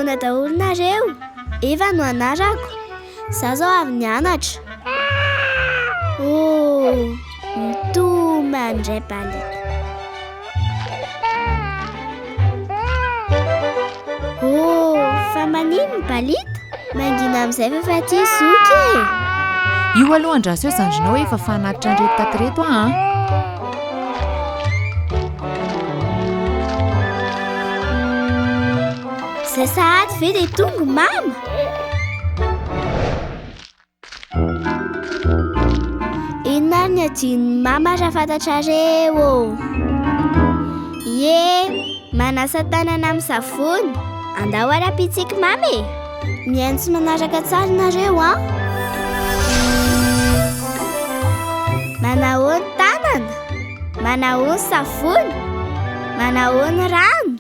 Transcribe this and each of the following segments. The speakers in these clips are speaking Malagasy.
Manahoana daholo nareo? Eva no anarako. Za zao avy nianatra. Oh, mitomany indray Balita. Oh, fa maninona Balita? Mangina amin'izay fa efa aty zoky e! Io aloha andraso eo zandrinao efa fanatitra an'ireto taty ireto aho an! Izay sahady ve dia tonga mama? Inona ary ny adinon'i mama raha fantatrareo ô? Ie, manasa tanana amin'ny savony. Andao ary ampitsiky mama e! Mihaino sy manaraka tsara nareo an! Manahoana tanana? Manahoana savony? Manahoana rano?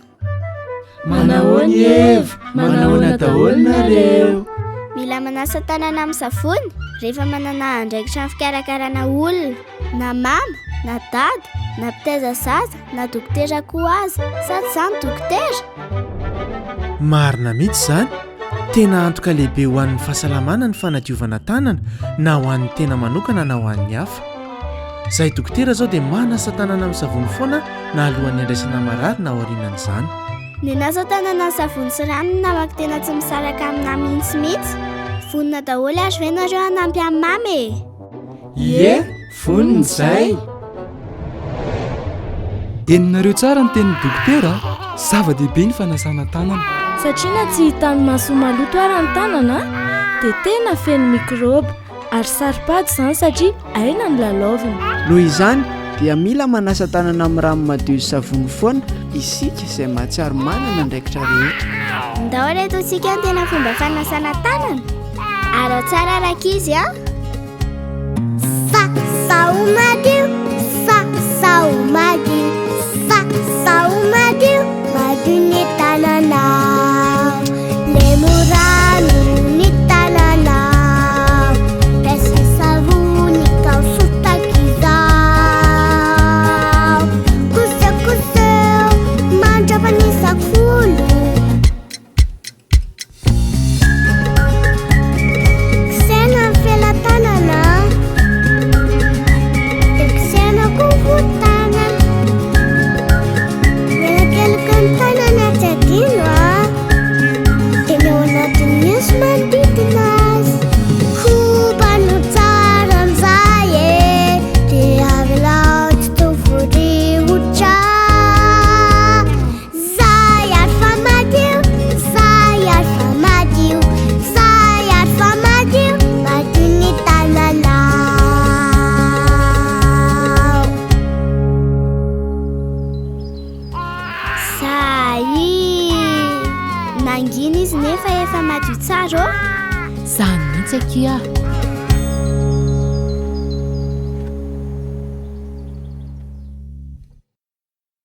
Manahoana i Eva? Manahoana daholo nareo? Mila manasa tanana amin'ny savony rehefa manana andraikitra amin'ny fikarakarana olona, na mama, na dada, na mpitaiza zaza, na dokotera koa aza. Sa tsy izany dokotera? Marina mihitsy izany. Tena antoka lehibe ho an'ny fahasalamana ny fanadiovana tanana na ho an'ny tena manokana na ho an'ny hafa. Izahay dokotera izao dia manasa tanana amin'ny savony foana na alohan'ny handraisana marary na aorianan'izany. Nenasa tanana ny savony sy rano ny namako tena tsy misaraka aminà mihitsy mihitsy. Vonona daholo ary ve nareo hanampy an'i mama e? Ie, vonona izay. Henonareo tsara ny tenin'ny dokotera a! Zava-dehibe ny fanasana tanana. Satria na tsy hitan'ny maso maloto ara ny tanana dia tena feno mikraoba. Ary saro-pady izany satria aina no lalaovina. Noho izany dia mila manasa tanana amin'ny rano madio sy savony foana isika izay mahatsiaro manana andraikitra rehetra. Ndao re ataontsika ny tena fomba fanasana tanana. Araho tsara rankizy a! Sa sao madio, sa sao madio, sa sao madio, madio ny tananao. Lemo rano ny tananao, Asio savony ka ho sotaky izao. Kosekoseho mandra-panisa folo. Kosehina ny felatanana dia kosehina koa ny voditanana. Mielakeloka ny tanana tsy adino a, dia ny ao anatin'ny nosy manodidina azy. Kobano tsara amin'izay e, dia avelao tsy tovory-hoditra. Zay ary fa madio, zay ary fa madio, zay ary fa madio, madio ny tananao. Zay! Nangina izy nefa efa madio tsara ô! Zany mihitsy akia!